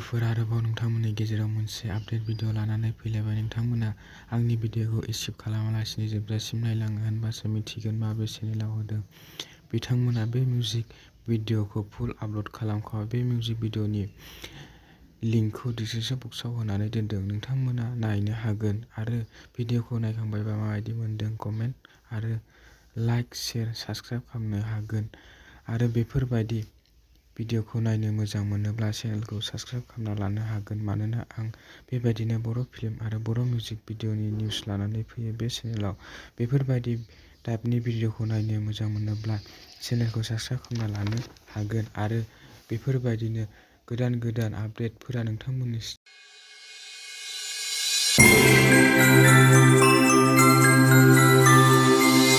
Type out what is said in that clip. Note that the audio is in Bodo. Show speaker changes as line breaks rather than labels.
लोगोफोर आरोबाव नोंथांमोननि गेजेराव मोनसे आपडेट भिडिअ लानानै फैलायबाय। नोंथांमोना आंनि भिडिअखौ स्किप खालामालासिनो जोबजासिम नायलाङो होनबासो मिथिगोन माबे चेनेलाव होदों। बिथांमोना बे मिउजिक भिडिअखौ फुल आपल'ड खालामखांबाय। बे मिउजिक भिडिअनि लिंकखौ डिसक्रिपशन बक्सआव होनानै दोनदों। नोंथांमोना नायनो हागोन आरो भिडिअखौ नायखांबायबा माबायदि मोनदों कमेन्ट आरो लाइक, शेयार, साबस्क्राइब खालामनो हागोन आरो बेफोरबायदि भिडिअखौ नायनो मोजां मोनोब्ला चेनेलखौ साबस्क्राइब खालामना लानो हागोन मानोना आं बेबायदिनो बर' फिल्म आरो बर' मिउजिक भिडिअनि निउस लानानै फैयो बे चेनेलाव। बेफोरबायदि टाइपनि भिडिअखौ नायनो मोजां मोनोब्ला चेनेलखौ साबस्क्राइब खालामना लानो हागोन आरो बेफोरबायदिनो गोदान गोदान आपडेटफोरा नोंथांमोननि